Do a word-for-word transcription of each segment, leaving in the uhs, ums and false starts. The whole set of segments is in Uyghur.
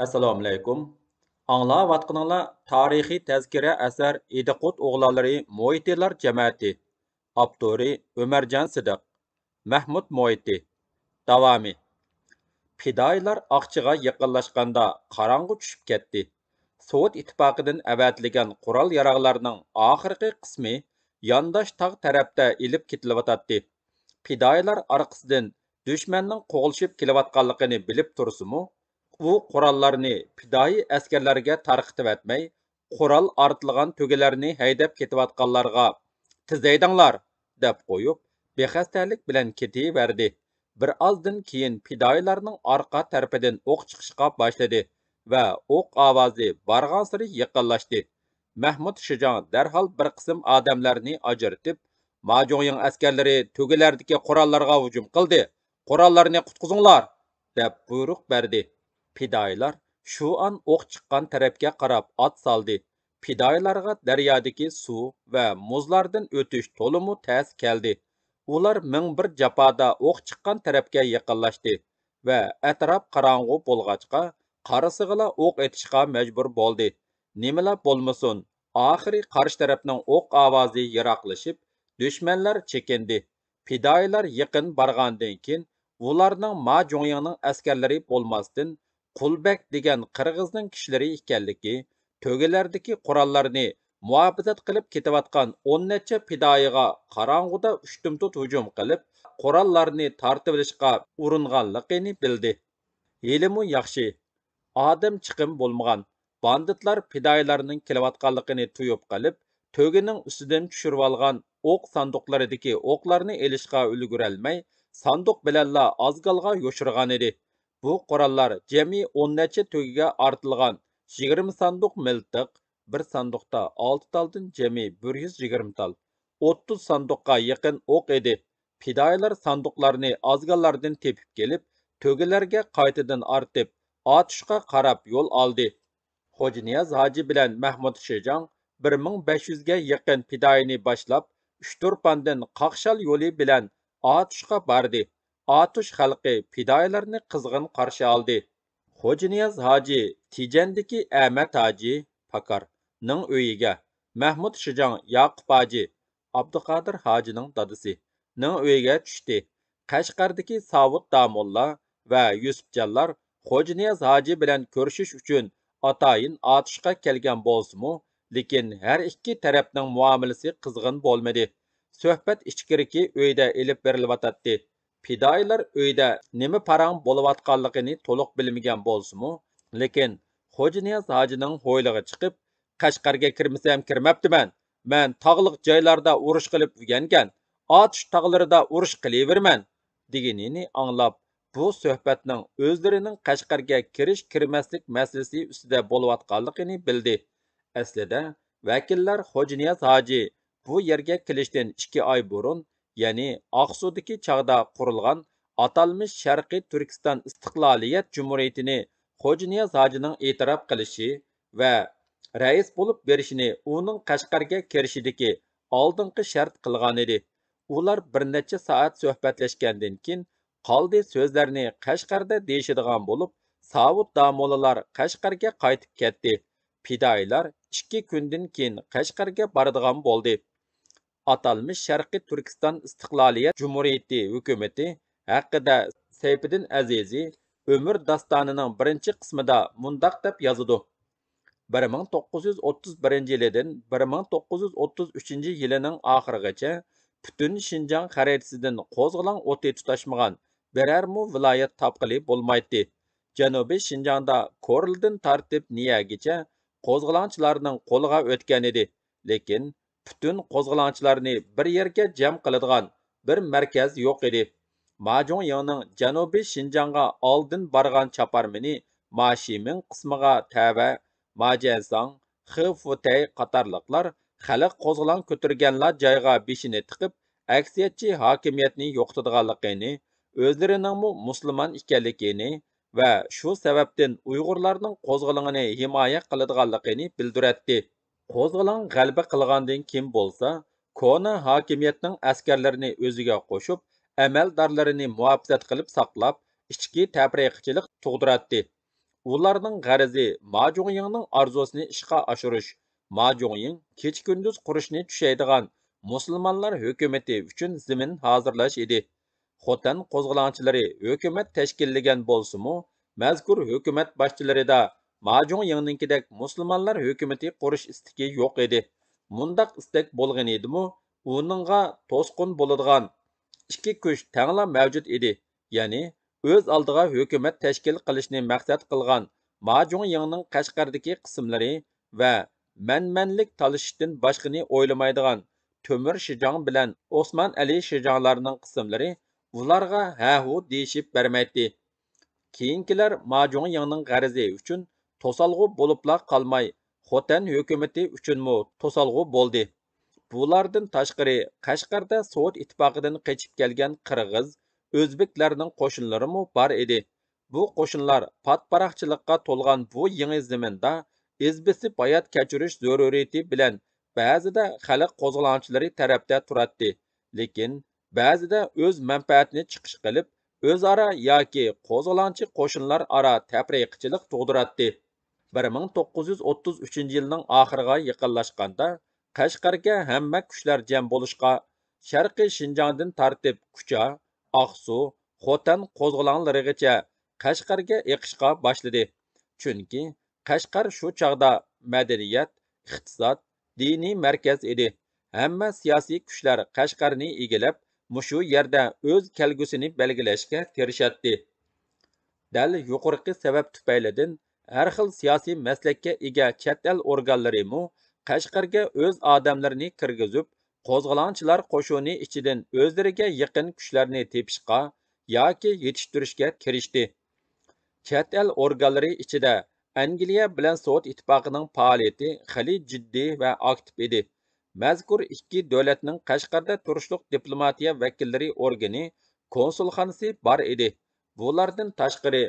ئەسسالامۇئەلەيكۇم. ئاڭلاۋاتقىنىڭلار تارىخىي تەزكىرە ئەسەر ئىدىقۇت ئوغلانلىرى موئىتىلار جەمەتى. ئاپتورى ئۆمەرجان سىدىق. مەھمۇد موئىتى. داۋامى. پىدائىيلار ئاقچىغا يېقىنلاشقاندا قاراڭغۇ چۈشۈپ كەتتى. سوۋېت ئىتتىپاقىدىن ئەۋەتىلگەن قورال-ياراغلارنىڭ ئاخىرقى قىسمى يانداش تاغ تەرەپتە ئېلىپ كېتىلىۋاتاتتى. پىدائىيلار ئارقىسىدىن دۈشمەننىڭ قوغلىشىپ كېلىۋاتقانلىقىنى بىلىپ تۇرسىمۇ، ئۇ قوراللارنى پىدائىي ئەسكەرلەرگە تارقىتىۋەتمەي، قورال ئارتىلغان تۆگىلەرنى ھەيدەپ كېتىۋاتقانلارغا «تېزەيدىڭلار!» دەپ قويۇپ، بىخەستەلىك بىلەن كېتىۋەردى. بىر ئازدىن كېيىن پىدائىيلارنىڭ ئارقا تەرىپىدىن ئوق چىقىشقا باشلىدى ۋە ئوق ئاۋازى بارغانسېرى يېقىنلاشتى. مەھمۇد شىجاڭ دەرھال بىر قىسىم ئادەملەرنى ئاجرىتىپ، «ماجۇڭيىڭ ئەسكەرلىرى تۆگىلەردىكى قوراللارغا ھۇجۇم قىلدى، قوراللارنى قۇتقۇزۇڭلار!» دەپ بۇيرۇق بەردى. پىدائىيلار شۇ ئان ئوق چىققان تەرەپكە قاراپ ئات سالدى. پىدائىيلارغا دەريادىكى سۇ ۋە مۇزلاردىن ئۆتۈش تولىمۇ تەس كەلدى. ئۇلار مىڭ بىر جاپادا ئوق چىققان تەرەپكە يېقىنلاشتى ۋە ئەتراپ قاراڭغۇ بولغاچقا، قارىسىغىلا ئوق ئېتىشقا مەجبۇر بولدى. نېمىلا بولمىسۇن، ئاخىرى قارشى تەرەپنىڭ ئوق ئاۋازى يىراقلىشىپ، دۈشمەنلەر چېكىندى. پىدائىيلار يېقىن بارغاندىن كېيىن، ئۇلارنىڭ ما جۇڭيىڭنىڭ ئەسكەرلىرى بولماستىن، قۇلبەك دېگەن قىرغىزنىڭ كىشىلىرى ئىكەنلىكى، تۆگىلەردىكى قوراللارنى مۇھاپىزەت قىلىپ كېتىۋاتقان ئون نەچچە پىدائىيغا قاراڭغۇدا ئۇشتۇمتۇت ھۇجۇم قىلىپ، قوراللارنى تارتىۋېلىشقا ئۇرۇنغانلىقىنى بىلدى. ھېلىمۇ ياخشى، ئادەم چىقىم بولمىغان باندىتلار پىدائىيلارنىڭ كېلىۋاتقانلىقىنى تۇيۇپ قېلىپ، تۆگىنىڭ ئۈستىدىن چۈشۈرۈۋالغان ئوق ساندۇقلىرىدىكى ئوقلارنى ئېلىشقا ئۈلگۈرەلمەي، ساندۇق بىلەنلا ئازگالغا يوشۇرغانىدى. بۇ قوراللار جەمئىي ئون نەچچە تۆگىگە ئارتىلغان يىگىرمە ساندۇق مىلتىق، بىر ساندۇقتا ئالتە تالدىن جەمئىي بىر يۈز يىگىرمە تال، ئوتتۇز ساندۇققا يېقىن ئوق ئىدى. پىدائىيلار ساندۇقلارنى ئازگاللاردىن تېپىپ كېلىپ، تۆگىلەرگە قايتىدىن ئارتىپ، ئاتۇشقا قاراپ يول ئالدى. خوجانىياز ھاجى بىلەن مەھمۇد شىجاڭ بىر مىڭ بەش يۈزگە يېقىن پىدائىينى باشلاپ، ئۇچتۇرپاندىن قاقشال يولى بىلەن ئاتۇشقا باردى. ئاتۇش خەلقى پىدائىيلارنى قىزغىن قارشى ئالدى. خوجانىياز ھاجى تىجەندىكى ئەمەت ھاجى، پاكار، نىڭ ئۆيىگە، مەھمۇد شىجاڭ ياقۇپ ھاجى، ئابدۇقادىر ھاجىنىڭ دادىسى، نىڭ ئۆيىگە چۈشتى. قەشقەردىكى ساۋۇت داموللا ۋە يۈسۈپجانلار خوجانىياز ھاجى بىلەن كۆرۈشۈش ئۈچۈن ئاتايىن ئاتۇشقا كەلگەن بولسىمۇ، لېكىن ھەر ئىككى تەرەپنىڭ مۇئامىلىسى قىزغىن بولمىدى. سۆھبەت ئىچكىرىكى ئۆيدە ئېلىپ بېرىلىۋاتاتتى. پىدائىيلار ئۆيدە نېمە پاراڭ بولۇۋاتقانلىقىنى تولۇق بىلمىگەن بولسىمۇ، لېكىن خوجانىياز ھاجىنىڭ ھويلىغا چىقىپ، «قەشقەرگە كىرمىسەم كىرمەپتىمەن، مەن تاغلىق جايلاردا ئۇرۇش قىلىپ ئۆگەنگەن، ئاتۇش تاغلىرىدا ئۇرۇش قىلىۋېرىمەن» دېگىنىنى ئاڭلاپ، بۇ سۆھبەتنىڭ ئۆزلىرىنىڭ قەشقەرگە كىرىش-كىرمەسلىك مەسىلىسى ئۈستىدە بولۇۋاتقانلىقىنى بىلدى. ئەسلىدە، ۋەكىللەر خوجانىياز ھاجى بۇ يەرگە كېلىشتىن ئىككى ئاي بۇرۇن، يەنى ئاقسۇدىكى چاغدا قۇرۇلغان ئاتالمىش شەرقىي تۈركىستان ئىستىقلالىيەت جۇمھۇرىيىتىنى خوجانىياز ھاجىنىڭ ئېتىراپ قىلىشى ۋە رەئىس بولۇپ بېرىشىنى ئۇنىڭ قەشقەرگە كىرىشىدىكى ئالدىنقى شەرت قىلغانىدى. ئۇلار بىر نەچچە سائەت سۆھبەتلەشكەندىن كېيىن، قالدى سۆزلەرنى قەشقەردە دېيىشىدىغان بولۇپ، ساۋۇت داموللىلار قەشقەرگە قايتىپ كەتتى. پىدائىيلار ئىككى كۈندىن كېيىن قەشقەرگە بارىدىغان بولدى. ئاتالمىش شەرقىي تۈركىستان ئىستىقلالىيەت جۇمھۇرىيىتى ھۆكۈمىتى ھەققىدە سەيپىدىن ئەزىزى ئۆمۈر داستانىنىڭ بىرىنچى قىسمىدا مۇنداق دەپ يازىدۇ: بىر مىڭ توققۇز يۈز ئوتتۇز بىرىنچى يىلىدىن بىر مىڭ توققۇز يۈز ئوتتۇز ئۈچىنچى يىلىنىڭ ئاخىرىغىچە پۈتۈن شىنجاڭ خەرىتىسىدىن قوزغىلاڭ ئوتى تۇتاشمىغان بىرەرمۇ ۋىلايەت تاپقىلى بولمايتتى. جەنۇبىي شىنجاڭدا كورلىدىن تارتىپ نىيەگىچە قوزغىلاڭچىلارنىڭ قولىغا ئۆتكەنىدى. لېكىن پۈتۈن قوزغىلاڭچىلارنى بىر يەرگە جەم قىلىدىغان بىر مەركەز يوق ئىدى. ماجۇڭيىڭنىڭ جەنۇبىي شىنجاڭغا ئالدىن بارغان چاپارمىنى ماشىمىڭ قىسمىغا تەۋە ماجيەنساڭ، خې فۇتەي قاتارلىقلار خەلق قوزغىلاڭ كۆتۈرگەنلا جايغا بېشىنى تىقىپ، ئەكسىيەتچى ھاكىمىيەتنى يوقىتىدىغانلىقىنى، ئۆزلىرىنىڭمۇ مۇسۇلمان ئىكەنلىكىنى ۋە شۇ سەۋەبتىن ئۇيغۇرلارنىڭ قوزغىلىڭىنى ھىمايە قىلىدىغانلىقىنى بىلدۈرەتتى. قوزغىلاڭ غەلىبە قىلغاندىن كېيىن بولسا، كونا ھاكىمىيەتنىڭ ئەسكەرلىرىنى ئۆزىگە قوشۇپ، ئەمەلدارلىرىنى مۇھاپىزەت قىلىپ ساقلاپ، ئىچكى تەپرىقىچىلىك تۇغدۇراتتى. ئۇلارنىڭ غەرىزى ما جۇڭيىڭنىڭ ئارزۇسىنى ئىشقا ئاشۇرۇش، ما جۇڭيىڭ كېچە-كۈندۈز قۇرۇشنى چۈشەيدىغان مۇسۇلمانلار ھۆكۈمىتى ئۈچۈن زېمىن ھازىرلاش ئىدى. خوتەن قوزغىلاڭچىلىرى ھۆكۈمەت تەشكىللىگەن بولسىمۇ، مەزكۇر ھۆكۈمەت باشچىلىرىدا ما جۇڭيىڭنىڭكىدەك مۇسۇلمانلار ھۆكۈمىتى قۇرۇش ئىستىكى يوق ئىدى. مۇنداق ئىستەك بولغىنىدىمۇ، ئۇنىڭغا توسقۇن بولىدىغان ئىككى كۈچ تەڭلا مەۋجۇت ئىدى. يەنى ئۆز ئالدىغا ھۆكۈمەت تەشكىل قىلىشنى مەقسەت قىلغان ما جۇڭيىڭنىڭ قەشقەردىكى قىسىملىرى ۋە مەنمەنلىك تالىشىشتىن باشقىنى ئويلىمايدىغان تۆمۈر شىجاڭ بىلەن ئوسمان ئەلى شىجاڭلارنىڭ قىسىملىرى ئۇلارغا ھە-ھۇ دېيىشىپ بەرمەيتتى. كېيىنكىلەر ما جۇڭيىڭنىڭ غەرىزى ئۈچۈن توسالغۇ بولۇپلا قالماي، خوتەن ھۆكۈمىتى ئۈچۈنمۇ توسالغۇ بولدى. بۇلاردىن تاشقىرى، قەشقەردە سوۋېت ئىتتىپاقىدىن قېچىپ كەلگەن قىرغىز، ئۆزبېكلەرنىڭ قوشۇنلىرىمۇ بار ئىدى. بۇ قوشۇنلار پات-پاراقچىلىققا تولغان بۇ يېڭى زېمىندا ئىز بېسىپ ھايات كەچۈرۈش زۆرۈرىيىتى بىلەن بەزىدە خەلق قوزغىلاڭچىلىرى تەرەپتە تۇراتتى، لېكىن بەزىدە ئۆز مەنپەئەتىنى چىقىش قىلىپ، ئۆزئارا ياكى قوزغىلاڭچى قوشۇنلار ئارا تەپرىقىچىلىق تۇغدۇراتتى. بىر مىڭ توققۇز يۈز ئوتتۇز ئۈچىنچى يىلنىڭ ئاخىرىغا يېقىنلاشقاندا، قەشقەرگە ھەممە كۈچلەر جەم بولۇشقا، شەرقىي شىنجاڭدىن تارتىپ كۇچا، ئاقسۇ، خوتەن قوزغىلاڭلىرىغىچە قەشقەرگە ئېقىشقا باشلىدى. چۈنكى قەشقەر شۇ چاغدا مەدەنىيەت، ئىقتىساد، دىنىي مەركەز ئىدى. ھەممە سىياسىي كۈچلەر قەشقەرنى ئىگىلەپ، مۇشۇ يەردە ئۆز كەلگۈسىنى بەلگىلەشكە تىرىشاتتى. دەل يۇقىرىقى سەۋەب تۈپەيلىدىن، ھەر خىل سىياسىي مەسلەككە ئىگە چەت ئەل ئورگانلىرىمۇ قەشقەرگە ئۆز ئادەملىرىنى كىرگۈزۈپ، قوزغىلاڭچىلار قوشۇنى ئىچىدىن ئۆزلىرىگە يېقىن كۈچلەرنى تېپىشقا ياكى يېتىشتۈرۈشكە كىرىشتى. چەت ئەل ئورگانلىرى ئىچىدە ئەنگلىيە بىلەن سوۋېت ئىتتىپاقىنىڭ پائالىيىتى خېلى جىددىي ۋە ئاكتىپ ئىدى. مەزكۇر ئىككى دۆلەتنىڭ قەشقەردە تۇرۇشلۇق دىپلوماتىيە ۋەكىللىرى ئورگىنى، كونسۇلخانىسى بار ئىدى. بۇلاردىن تاشقىرى،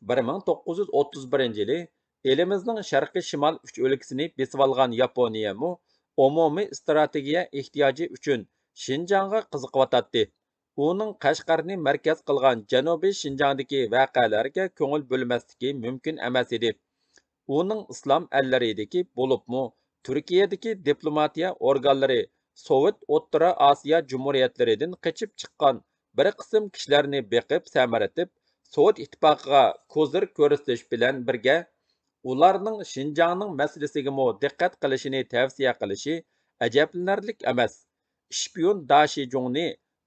بىر مىڭ توققۇز يۈز ئوتتۇز بىرىنچى يىلى ئېلىمىزنىڭ شەرقىي شىمال ئۈچ ئۆلكىسىنى بېسىۋالغان ياپونىيەمۇ ئومۇمىي ئىستراتېگىيە ئېھتىياجى ئۈچۈن شىنجاڭغا قىزىقىۋاتاتتى. ئۇنىڭ قەشقەرنى مەركەز قىلغان جەنۇبىي شىنجاڭدىكى ۋەقەلەرگە كۆڭۈل بۆلمەسلىكى مۇمكىن ئەمەس ئىدى. ئۇنىڭ ئىسلام ئەللىرىدىكى، بولۇپمۇ تۈركىيەدىكى دىپلوماتىيە ئورگانلىرى سوۋېت ئوتتۇرا ئاسىيا جۇمھۇرىيەتلىرىدىن قېچىپ چىققان بىر قىسىم كىشىلەرنى بېقىپ سەمرىتىپ، سوۋېت ئىتتىپاقىغا كوزىر كۆرسىتىش بىلەن بىرگە، ئۇلارنىڭ شىنجاڭنىڭ مەسىلىسىگىمۇ دىققەت قىلىشىنى تەۋسىيە قىلىشى ئەجەبلىنەرلىك ئەمەس. ئىشپىيون داشىجۇڭنى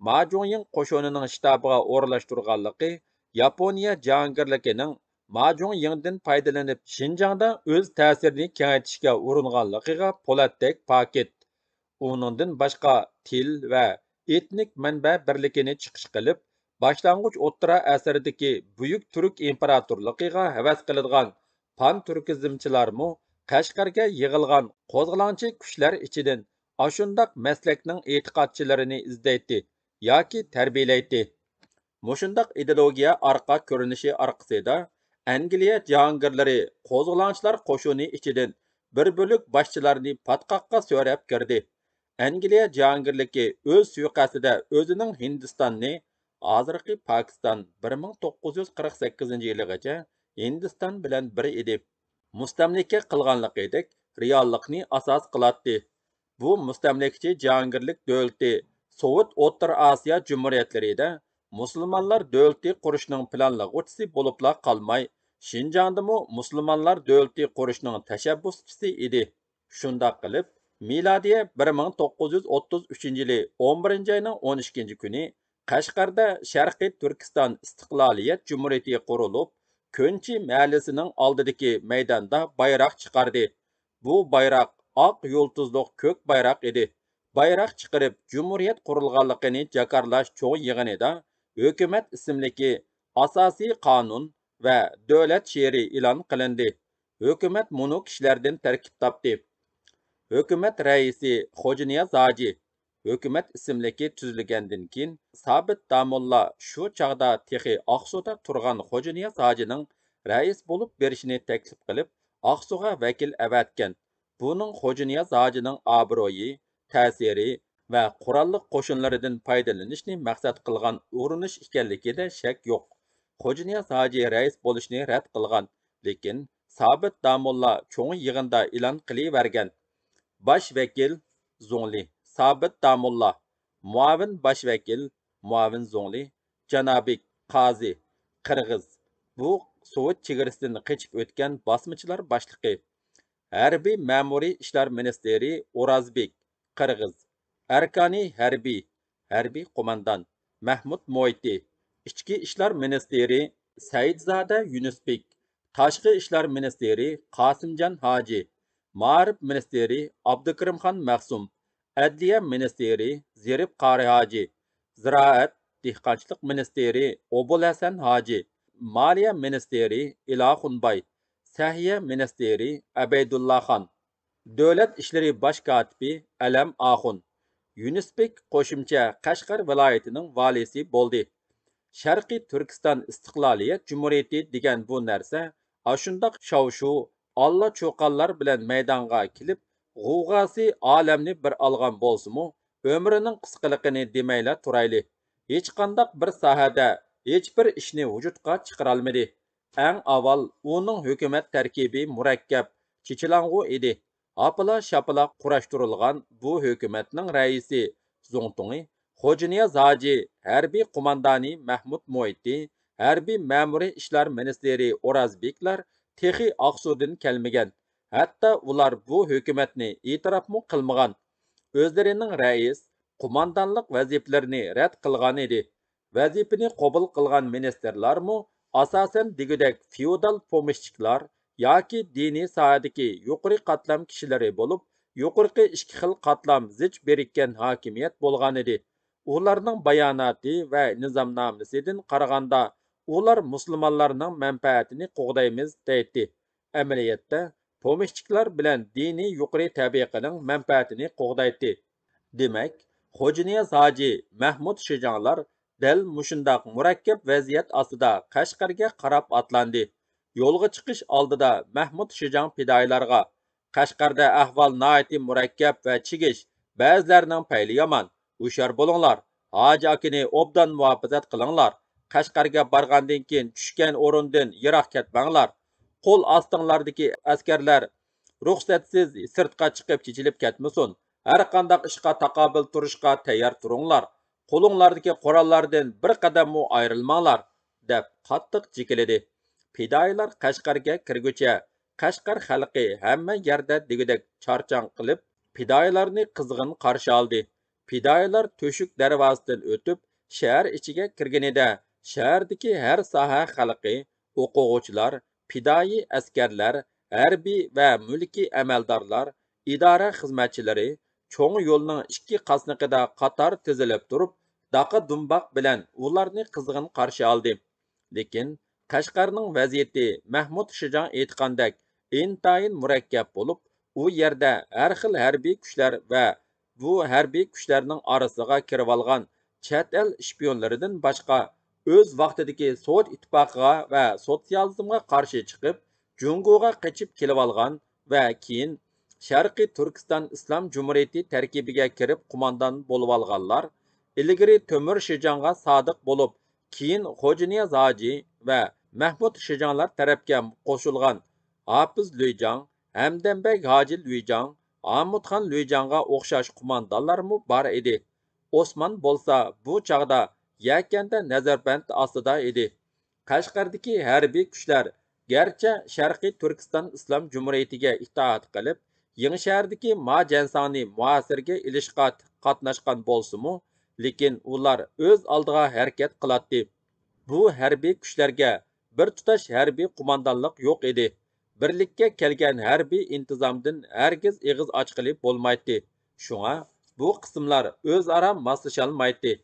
ما جۇڭيىڭ قوشۇنىنىڭ شتابىغا ئورۇنلاشتۇرغانلىقى ياپونىيە جاھانگىرلىكىنىڭ ما جۇڭيىڭدىن پايدىلىنىپ، شىنجاڭدا ئۆز تەسىرىنى كېڭەيتىشكە ئۇرۇنغانلىقىغا پولاتتەك پاكىت. ئۇنىڭدىن باشقا، تىل ۋە ئېتنىك مەنبە بىرلىكىنى چىقىش قىلىپ، باشلانغۇچ ئوتتۇرا ئەسىردىكى بۈيۈك تۈرك ئىمپېراتورلۇقىغا ھەۋەس قىلىدىغان پانتۈركىزمچىلارمۇ قەشقەرگە يىغىلغان قوزغىلاڭچى كۈچلەر ئىچىدىن ئاشۇنداق مەسلەكنىڭ ئېتىقادچىلىرىنى ئىزدەيتتى ياكى تەربىيەلەيتتى. مۇشۇنداق ئىدېئولوگىيە ئارقا كۆرۈنۈشى ئارقىسىدا، ئەنگلىيە جاھانگىرلىرى قوزغىلاڭچىلار قوشۇنى ئىچىدىن بىر بۆلەك باشچىلارنى پاتقاققا سۆرەپ كىردى. ئەنگلىيە جاھانگىرلىكى ئۆز سۇيىقەستىدە ئۆزىنىڭ ھىندىستاننى، ھازىرقى پاكىستان، بىر مىڭ توققۇز يۈز قىرىق سەككىزىنچى يىلىغىچە ھىندىستان بىلەن بىر ئىدى، مۇستەملىكە قىلغانلىقىدەك رېئاللىقنى ئاساس قىلاتتى. بۇ مۇستەملىكىچى جاھانگىرلىك دۆلىتى سوۋېت ئوتتۇرا ئاسىيا جۇمھۇرىيەتلىرىدە مۇسۇلمانلار دۆلىتى قۇرۇشنىڭ پىلانلىغۇچىسى بولۇپلا قالماي، شىنجاڭدىمۇ مۇسۇلمانلار دۆلىتى قۇرۇشنىڭ تەشەببۇسچىسى ئىدى. شۇنداق قىلىپ، مىلادىيە بىر مىڭ توققۇز يۈز ئوتتۇز ئۈچىنچى يىلى ئون بىرىنچى ئاينىڭ ئون ئىككىنچى كۈنى قەشقەردە شەرقىي تۈركىستان ئىستىقلالىيەت جۇمھۇرىيىتى قۇرۇلۇپ، كۆنچى مەھەللىسىنىڭ ئالدىدىكى مەيداندا بايراق چىقاردى. بۇ بايراق ئاق يۇلتۇزلۇق كۆك بايراق ئىدى. بايراق چىقىرىپ، جۇمھۇرىيەت قۇرۇلغانلىقىنى جاكارلاش چوڭ يىغىنىدا ھۆكۈمەت ئىسىملىكى ئاساسىي قانۇن ۋە دۆلەت شېئىرى ئېلان قىلىندى. ھۆكۈمەت مۇنۇ كىشىلەردىن تەركىب تاپتى. ھۆكۈمەت رەئىسى خوجانىياز ھاجى. ھۆكۈمەت ئىسىملىكى تۈزۈلگەندىن كېيىن، سابىت داموللا شۇ چاغدا تېخى ئاقسۇدا تۇرغان خوجانىياز ھاجىنىڭ رەئىس بولۇپ بېرىشىنى تەكلىپ قىلىپ، ئاقسۇغا ۋەكىل ئەۋەتكەن. بۇنىڭ خوجانىياز ھاجىنىڭ ئابرۇيى، تەسىرى ۋە قوراللىق قوشۇنلىرىدىن پايدىلىنىشنى مەقسەت قىلغان ئۇرۇنۇش ئىكەنلىكىدە شەك يوق. خوجانىياز ھاجى رەئىس بولۇشنى رەت قىلغان، لېكىن سابىت داموللا چوڭ يىغىندا ئېلان قىلىۋەرگەن. باش ۋەكىل زۇڭلى سابىت داموللا، مۇئاۋىن باش ۋەكىل مۇئاۋىن زۇڭلى جانابىك قازى قىرغىز، بۇ سوۋېت چېگرىسىدىن قېچىپ ئۆتكەن باسمىچىلار باشلىقى، ھەربىي مەمۇرىي ئىشلار مىنىستىرى ئورازبېك قىرغىز، ئەركانىي ھەربىي، ھەربىي قوماندان مەھمۇت مويتى، ئىچكى ئىشلار مىنىستىرى سەئىدزادە يۈنۈسبېك، تاشقى ئىشلار مىنىستىرى قاسىمجان ھاجى، مائارىپ مىنىستىرى ئابدۇكېرىمخان مەخسۇم، ئەدلىيە مىنىستىرى زېرىپ قارى ھاجى، زىرائەت، دېھقانچىلىق مىنىستىرى ئوبۇلھەسەن ھاجى، مالىيە مىنىستىرى ئېلاخۇن باي، سەھىيە مىنىستىرى ئەبەيدۇللا خان، دۆلەت ئىشلىرى باش كاتىپى ئەلەم ئاخۇن، يۈنۈسبېك قوشۇمچە قەشقەر ۋىلايىتىنىڭ ۋالىسى بولدى. شەرقىي تۈركىستان ئىستىقلالىيەت جۇمھۇرىيىتى دېگەن بۇ نەرسە ئاشۇنداق شاۋشۇ، ئاللا چۇقانلار بىلەن مەيدانغا كېلىپ، غوۋغاسى ئالەمنى بىر ئالغان بولسىمۇ، ئۆمرىنىڭ قىسقىلىقىنى دېمەيلا تۇرايلى. ھېچقانداق بىر ساھەدە ھېچبىر ئىشنى ۋۇجۇدقا چىقىرالمىدى. ئەڭ ئاۋۋال ئۇنىڭ ھۆكۈمەت تەركىبى مۇرەككەپ، چېچىلاڭغۇ ئىدى. ئاپىلا-شاپىلا قۇراشتۇرۇلغان بۇ ھۆكۈمەتنىڭ رەئىسى زۇڭتۇڭى، خوجانىياز ھاجى ھەربىي قوماندانى مەھمۇت مويتى، ھەربىي مەمۇرىي ئىشلار مىنىستىرى ئورازبېكلار تېخى ئاقسۇدىن كەلمىگەن. ھەتتا ئۇلار بۇ ھۆكۈمەتنى ئېتىراپمۇ قىلمىغان. ئۆزلىرىنىڭ رەئىس، قوماندانلىق ۋەزىپىلىرىنى رەت قىلغان ئىدى. ۋەزىپىنى قوبۇل قىلغان مىنىستىرلارمۇ ئاساسەن دېگۈدەك فېئودال پومېشچىكلار ياكى دىنىي ساھەدىكى يۇقىرى قاتلام كىشىلىرى بولۇپ، يۇقىرىقى ئىككى خىل قاتلام زىچ بىرىككەن ھاكىمىيەت بولغانىدى. ئۇلارنىڭ باياناتى ۋە نىزامنامىسىدىن قارىغاندا، ئۇلار مۇسۇلمانلارنىڭ مەنپەئەتىنى قوغدايمىز دەيتتى. ئەمەلىيەتتە، پومېشچىكلار بىلەن دىنىي يۇقىرى تەبىقىنىڭ مەنپەئەتىنى قوغدايتتى. دېمەك، خوجانىياز ھاجى، مەھمۇت شىجاڭلار دەل مۇشۇنداق مۇرەككەپ ۋەزىيەت ئاستىدا قەشقەرگە قاراپ ئاتلاندى. يولغا چىقىش ئالدىدا مەھمۇت شىجاڭ پىدائىيلارغا، «قەشقەردە ئەھۋال ناھايىتى مۇرەككەپ ۋە چىگىش، بەزىلەرنىڭ پەيلى يامان. ھوشيار بولۇڭلار، ھاجى ئاكىنى ئوبدان مۇھاپىزەت قىلىڭلار. قەشقەرگە بارغاندىن كېيىن چۈشكەن ئورۇندىن يىراق كەتمەڭلار. قول ئاستىڭلاردىكى ئەسكەرلەر رۇخسەتسىز سىرتقا چىقىپ چېچىلىپ كەتمىسۇن. ھەرقانداق ئىشقا تاقابىل تۇرۇشقا تەييار تۇرۇڭلار. قولۇڭلاردىكى قوراللاردىن بىر قەدەممۇ ئايرىلماڭلار» دەپ قاتتىق جېكىلىدى. پىدائىيلار قەشقەرگە كىرگۈچە، قەشقەر خەلقى ھەممە يەردە دېگۈدەك چارچاڭ قىلىپ، پىدائىيلارنى قىزغىن قارشى ئالدى. پىدائىيلار تۆشۈك دەرۋازىسىدىن ئۆتۈپ، شەھەر ئىچىگە كىرگىنىدە، شەھەردىكى ھەر ساھە خەلقى، ئوقۇغۇچىلار، پىدائىي ئەسكەرلەر، ھەربىي ۋە مۈلكىي ئەمەلدارلار، ئىدارە خىزمەتچىلىرى چوڭ يولنىڭ ئىككى قاسنىقىدا قاتار تىزىلىپ تۇرۇپ، داقا-دۇمباق بىلەن ئۇلارنى قىزغىن قارشى ئالدى. لېكىن قەشقەرنىڭ ۋەزىيىتى مەھمۇد شىجاڭ ئېيتقاندەك ئىنتايىن مۇرەككەپ بولۇپ، ئۇ يەردە ھەر خىل ھەربىي كۈچلەر ۋە بۇ ھەربىي كۈچلەرنىڭ ئارىسىغا كىرىۋالغان چەت ئەل شپىيونلىرىدىن باشقا، ئۆز ۋاقتىدىكى سوۋېت ئىتتىپاقىغا ۋە سوتسىيالىزمغا قارشى چىقىپ، جۇڭگوغا قېچىپ كېلىۋالغان ۋە كېيىن شەرقىي تۈركىستان ئىسلام جۇمھۇرىيىتى تەركىبىگە كىرىپ قوماندان بولۇۋالغانلار، ئىلگىرى تۆمۈر شىجاڭغا سادىق بولۇپ، كېيىن خوجانىياز ھاجى ۋە مەھمۇد شىجاڭلار تەرەپكە قوشۇلغان ھاپىز لۈيجاڭ، ھەمدەم بەگ ھاجى لۈيجاڭ، ھامۇتخان لۈيجاڭغا ئوخشاش قوماندانلارمۇ بار ئىدى. ئوسمان بولسا بۇ چاغدا يەكەندە نەزەربەند ئاستىدا ئىدى. قەشقەردىكى ھەربىي كۈچلەر گەرچە شەرقىي تۈركىستان ئىسلام جۇمھۇرىيىتىگە ئىتائەت قىلىپ، يېڭىشەھەردىكى ما جەنساڭنى مۇھاسىرىگە ئېلىشقا قاتناشقان بولسىمۇ، لېكىن ئۇلار ئۆز ئالدىغا ھەرىكەت قىلاتتى. بۇ ھەربىي كۈچلەرگە بىر تۇتاش ھەربىي قوماندانلىق يوق ئىدى. بىرلىككە كەلگەن ھەربىي ئىنتىزامدىن ھەرگىز ئېغىز ئاچقىلى بولمايتتى. شۇڭا بۇ قىسىملار ئۆزئارا ماسلىشالمايتتى.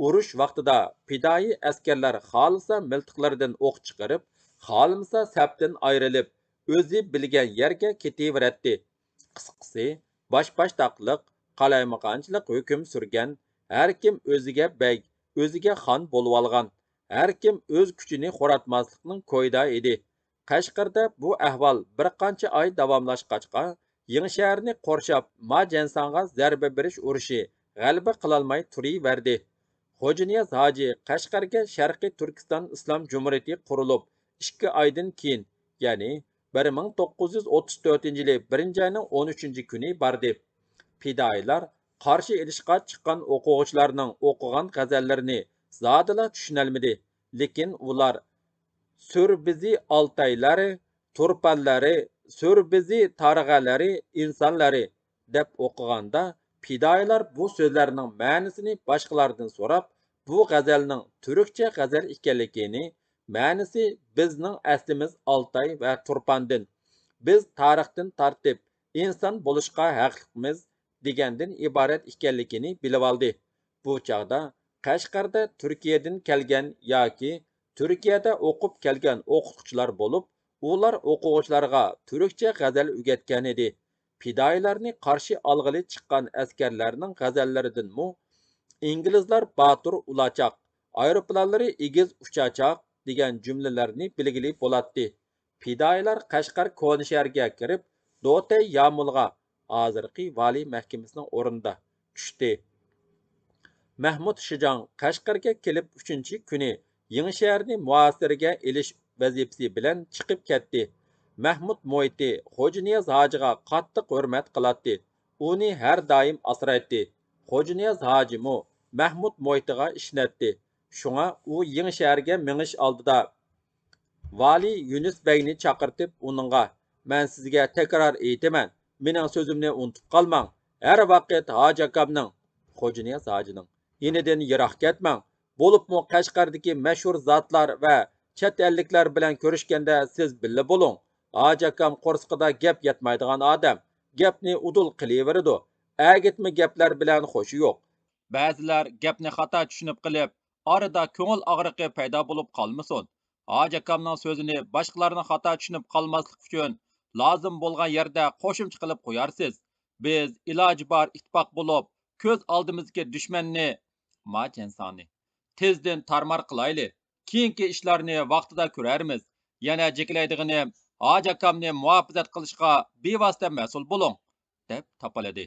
ئۇرۇش ۋاقتىدا پىدائىي ئەسكەرلەر خالىسا مىلتىقلىرىدىن ئوق چىقىرىپ، خالىمىسا سەپتىن ئايرىلىپ، ئۆزى بىلگەن يەرگە كېتىۋېرەتتى. قىسقىسى، باش-باشتاقلىق، قالايمىقانچىلىق ھۆكۈم سۈرگەن، ھەركىم ئۆزىگە بەگ، ئۆزىگە خان بولۇۋالغان، ھەركىم ئۆز كۈچىنى خوراتماسلىقنىڭ كويىدا ئىدى. قەشقەردە بۇ ئەھۋال بىر قانچە ئاي داۋاملاشقاچقا، يېڭىشەھەرنى قورشاپ ما جەنساڭغا زەربە بېرىش ئۇرۇشى غەلىبە قىلالماي تۇرۇۋەردى. خوجانىياز ھاجى قەشقەرگە شەرقىي تۈركىستان ئىسلام جۇمھۇرىيىتى قۇرۇلۇپ ئىككى ئايدىن كېيىن يەنى بىر مىڭ توققۇز يۈز ئوتتۇز تۆتىنچى يىلى بىرىنچى ئاينىڭ ئون ئۈچىنچى كۈنى باردى. پىدائىيلار قارشى ئېلىشقا چىققان ئوقۇغۇچىلارنىڭ ئوقۇغان غەزەللىرىنى زادىلا چۈشىنەلمىدى، لېكىن ئۇلار سۈربىزى ئالتايلارى، تۇرپانلارى، سۈربىزى تارغەلەرى، ئىنسانلارى دەپ ئوقۇغاندا، پىدائىيلار بۇ سۆزلەرنىڭ مەنىسىنى باشقىلاردىن سوراپ، بۇ غەزەلنىڭ تۈركچە غەزەل ئىكەنلىكىنى، مەنىسى بىزنىڭ ئەسلىمىز ئالتاي ۋە تۇرپاندىن، بىز تارىختىن تارتىپ ئىنسان بولۇشقا ھەقلىقمىز دېگەندىن ئىبارەت ئىكەنلىكىنى بىلىۋالدى. بۇ چاغدا قەشقەردە تۈركىيەدىن كەلگەن ياكى تۈركىيەدە ئوقۇپ كەلگەن ئوقۇتقۇچىلار بولۇپ، ئۇلار ئوقۇغۇچىلارغا تۈركچە غەزەل ئۆگەتكەنىدى. پىدائىيلارنى قارشى ئالغىلى چىققان ئەسكەرلەرنىڭ غەزەللىرىدىنمۇ «ئىنگلىزلار باتۇر ئۇلاچاق، ئايروپىلانلىرى ئېگىز ئۇچاچاق» دېگەن جۈملىلەرنى بىلگىلى بولاتتى. پىدائىيلار قەشقەر كونا شەھەرگە كىرىپ، دوتەي يامۇلغا، ھازىرقى ۋالىي مەھكىمىسىنىڭ ئورنىدا، چۈشتى. مەھمۇد شىجاڭ قەشقەرگە كېلىپ ئۈچىنچى كۈنى يېڭىشەھەرنى مۇھاسىرىگە ئېلىش ۋەزىپىسى بىلەن چىقىپ كەتتى. مەھمۇد مۇھىتى خوجانىياز ھاجىغا قاتتىق ھۆرمەت قىلاتتى. ئۇنى ھەر دائىم ئاسرايتتى. خوجانىياز ھاجىمۇ مەھمۇد مۇھىتىغا ئىشىنەتتى. شۇڭا ئۇ يېڭىشەھەرگە مېڭىش ئالدىدا ۋالىي يۈنۈس بەگنى چاقىرتىپ ئۇنىڭغا، «مەن سىزگە تەكرار ئېيتىمەن، مېنىڭ سۆزۈمنى ئۇنتۇپ قالماڭ، ھەر ۋاقىت ھاجى ئاكامنىڭ»، خوجانىياز ھاجىنىڭ، «يېنىدىن يىراق كەتمەڭ، بولۇپمۇ قەشقەردىكى مەشھۇر زاتلار ۋە چەت ئەللىكلەر بىلەن كۆرۈشكەندە سىز بىللە بولۇڭ. ھاجى ئاكام قورسىقىدا گەپ ياتمايدىغان ئادەم، گەپنى ئۇدۇل قىلىۋېرىدۇ، ئەگىتمە گەپلەر بىلەن خۇشى يوق. بەزىلەر گەپنى خاتا چۈشىنىپ قېلىپ، ئارىدا كۆڭۈل ئاغرىقى پەيدا بولۇپ قالمىسۇن. ھاجى ئاكامنىڭ سۆزىنى باشقىلارنىڭ خاتا چۈشىنىپ قالماسلىقى ئۈچۈن لازىم بولغان يەردە قوشۇمچە قىلىپ قويارسىز. بىز ئىلاجى بار ئىتتىپاق بولۇپ، كۆز ئالدىمىزدىكى دۈشمەننى، ما جەنساڭنى، تېزدىن تارمار قىلايلى. كېيىنكى ئىشلارنى ۋاقتىدا كۆرەرمىز. يەنە جېكىلەيدىغىنىم، ھاجى ئاكامنى مۇھاپىزەت قىلىشقا بىۋاسىتە مەسئۇل بولۇڭ» دەپ تاپىلىدى.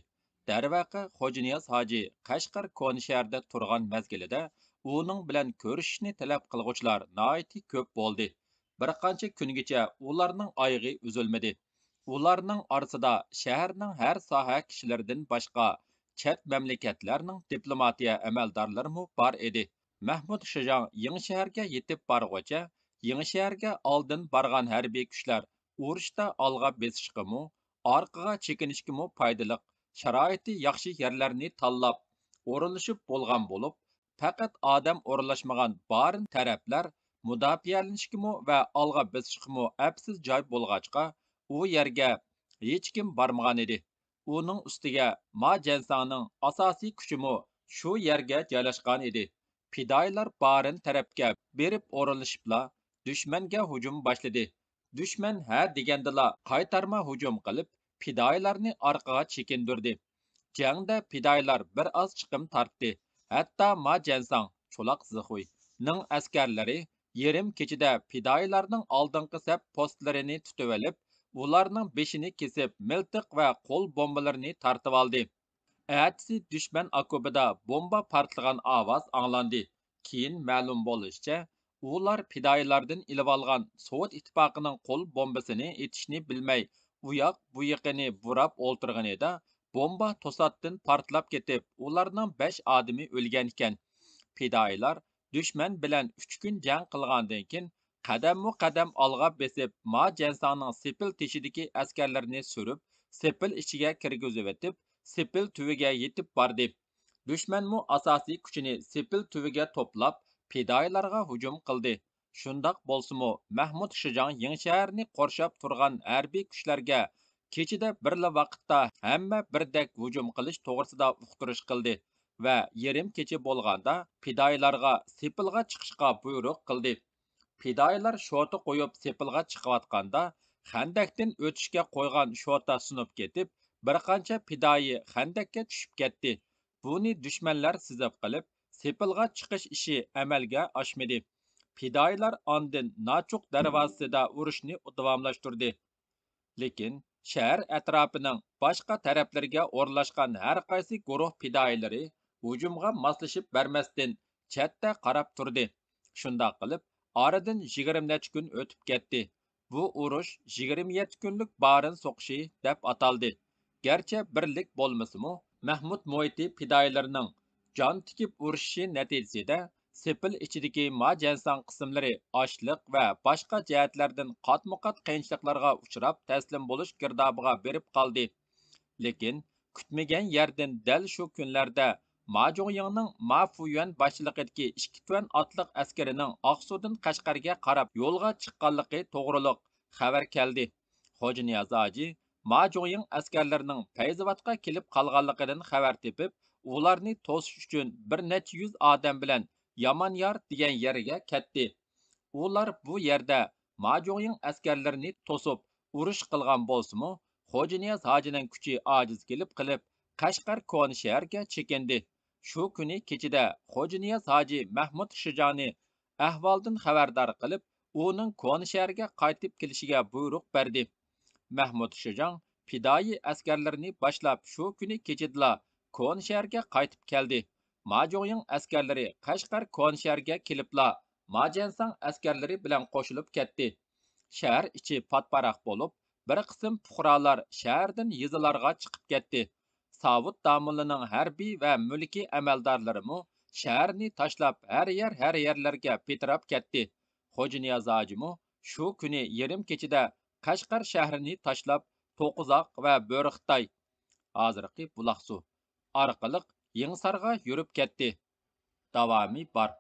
دەرۋەقە، خوجانىياز ھاجى قەشقەر كونا شەھەردە تۇرغان مەزگىلىدە ئۇنىڭ بىلەن كۆرۈشۈشنى تەلەپ قىلغۇچىلار ناھايىتى كۆپ بولدى. بىر قانچە كۈنگىچە ئۇلارنىڭ ئايىغى ئۈزۈلمىدى. ئۇلارنىڭ ئارىسىدا شەھەرنىڭ ھەر ساھە كىشىلىرىدىن باشقا، چەت مەملىكەتلەرنىڭ دىپلوماتىيە ئەمەلدارلىرىمۇ بار ئىدى. مەھمۇد شىجاڭ يېڭىشەھەرگە يېتىپ بارغۇچە، يېڭىشەھەرگە ئالدىن بارغان ھەربىي كۈچلەر ئۇرۇشتا ئالغا بېسىشقىمۇ، ئارقىغا چېكىنىشكىمۇ پايدىلىق شارائىتى ياخشى يەرلەرنى تاللاپ ئورۇنلىشىپ بولغان بولۇپ، پەقەت ئادەم ئورۇنلاشمىغان بارىن تەرەپلەر مۇداپىئەلىنىشكىمۇ ۋە ئالغا بېسىشقىمۇ ئەپسىز جاي بولغاچقا، ئۇ يەرگە ھېچكىم بارمىغانىدى. ئۇنىڭ ئۈستىگە ما جەنساڭنىڭ ئاساسىي كۈچىمۇ شۇ يەرگە جايلاشقانىدى. پىدائىيلار بارىن تەرەپكە بېرىپ ئورۇنلىشىپلا، دۈشمەنگە ھۇجۇم باشلىدى. دۈشمەن ھە دېگەندىلا قايتارما ھۇجۇم قىلىپ، پىدائىيلارنى ئارقىغا چېكىندۈردى. جەڭدە پىدائىيلار بىر ئاز چىقىم تارتتى. ھەتتا ما جەنساڭ، چولاق زىخۇينىڭ ئەسكەرلىرى يېرىم كېچىدە پىدائىيلارنىڭ ئالدىنقى سەپ پوستلىرىنى تۇتۇۋېلىپ، ئۇلارنىڭ بېشىنى كېسىپ، مىلتىق ۋە قول بومبىلىرىنى تارتىۋالدى. ئەتىسى دۈشمەن ئاكوپىدا بومبا پارتلىغان ئاۋاز ئاڭلاندى. كېيىن مەلۇم بولۇشىچە، ئۇلار پىدائىيلاردىن ئېلىۋالغان سوۋېت ئىتتىپاقىنىڭ قول بومبىسىنى ئېتىشنى بىلمەي، ئۇياق بۇيىقىنى بۇراپ ئولتۇرغىنىدا، بومبا توساتتىن پارتلاپ كېتىپ، ئۇلارنىڭ بەش ئادىمى ئۆلگەنىكەن. پىدائىيلار دۈشمەن بىلەن ئۈچ كۈن جەڭ قىلغاندىن كېيىن، قەدەممۇ قەدەم ئالغا بېسىپ، ما جەنساڭنىڭ سېپىل تېشىدىكى ئەسكەرلىرىنى سۈرۈپ، سېپىل ئىچىگە كىرگۈزۈۋېتىپ، سېپىل تۈۋىگە يېتىپ باردى. دۈشمەنمۇ ئاساسىي كۈچىنى سېپىل تۈۋىگە توپلاپ، پىدائىيلارغا ھۇجۇم قىلدى. شۇنداق بولسىمۇ، مەھمۇد شىجاڭ يېڭىشەھەرنى قورشاپ تۇرغان ھەربىي كۈچلەرگە كېچىدە بىرلا ۋاقىتتا ھەممە بىردەك ھۇجۇم قىلىش توغرىسىدا ئۇقتۇرۇش قىلدى ۋە يېرىم كېچە بولغاندا پىدائىيلارغا سېپىلغا چىقىشقا بۇيرۇق قىلدى. پىدائىيلار شوتا قويۇپ سېپىلغا چىقىۋاتقاندا، خەندەكتىن ئۆتۈشكە قويغان شوتا سۇنۇپ كېتىپ، بىر قانچە پىدائىي خەندەككە چۈشۈپ كەتتى. بۇنى دۈشمەنلەر سېزىپ قېلىپ، سېپىلغا چىقىش ئىشى ئەمەلگە ئاشمىدى. پىدائىيلار ئاندىن ناچوك دەرۋازىسىدا ئۇرۇشنى داۋاملاشتۇردى. لېكىن شەھەر ئەتراپىنىڭ باشقا تەرەپلىرىگە ئورۇنلاشقان ھەر قايسى گۇرۇھ پىدائىيلىرى ھۇجۇمغا ماسلىشىپ بەرمەستىن، چەتتە قاراپ تۇردى. شۇنداق قىلىپ، ئارىدىن يىگىرمە نەچچە كۈن ئۆتۈپ كەتتى. بۇ ئۇرۇش يىگىرمە يەتتە كۈنلۈك بارىن سوقۇشى دەپ ئاتالدى. گەرچە بىرلىك بولمىسىمۇ، مەھمۇد مۇھىتى پىدائىيلىرىنىڭ جان تىكىپ ئۇرۇشۇشى نەتىجىسىدە، سېپىل ئىچىدىكى ما جيەنساڭ قىسىملىرى ئاچلىق ۋە باشقا جەھەتلەردىن قاتمۇقات قىيىنچىلىقلارغا ئۇچراپ، تەسلىم بولۇش گىردابىغا بېرىپ قالدى. لېكىن كۈتمىگەن يەردىن دەل شۇ كۈنلەردە ما جۇڭيىڭنىڭ ما فۇيۈەن باشچىلىقىدىكى ئىككى تۈەن ئاتلىق ئەسكىرىنىڭ ئاقسۇدىن قەشقەرگە قاراپ يولغا چىققانلىقى توغرۇلۇق خەۋەر كەلدى. خوجانىياز ھاجى ما جۇڭيىڭ ئەسكەرلىرىنىڭ پەيزاۋاتقا كېلىپ قالغانلىقىدىن خەۋەر تېپىپ، ئۇلارنى توسۇش ئۈچۈن بىر نەچچە يۈز ئادەم بىلەن يامانيار دېگەن يەرگە كەتتى. ئۇلار بۇ يەردە ما جۇڭيىڭ ئەسكەرلىرىنى توسۇپ، ئۇرۇش قىلغان بولسىمۇ، خوجانىياز ھاجىنىڭ كۈچى ئاجىز كېلىپ قېلىپ، قەشقەر كونا شەھەرگە چېكىندى. شۇ كۈنى كېچىدە خوجانىياز ھاجى مەھمۇد شىجاڭنى ئەھۋالدىن خەۋەردار قىلىپ، ئۇنىڭ كونا شەھەرگە قايتىپ كېلىشىگە بۇيرۇق بەردى. مەھمۇد شىجاڭ پىدائىي ئەسكەرلىرىنى باشلاپ، شۇ كۈنى كېچىدىلا كونا شەھەرگە قايتىپ كەلدى. ما جۇڭيىڭ ئەسكەرلىرى قەشقەر كونا شەھەرگە كېلىپلا، ما جيەنساڭ ئەسكەرلىرى بىلەن قوشۇلۇپ كەتتى. شەھەر ئىچى پات-پاراق بولۇپ، بىر قىسىم پۇقرالار شەھەردىن يېزىلارغا چىقىپ كەتتى. ساۋۇت داموللىنىڭ ھەربىي ۋە مۈلكىي ئەمەلدارلىرىمۇ شەھەرنى تاشلاپ، ھەر يەر، ھەر يەرلەرگە پىتىراپ كەتتى. خوجانىياز ھاجىمۇ شۇ كۈنى يېرىم كېچىدە قەشقەر شەھىرىنى تاشلاپ، توقۇزاق ۋە بۆرىخىتاي، ھازىرقى بۇلاقسۇ، ئارقىلىق يېڭىسارغا يۈرۈپ كەتتى. داۋامى بار.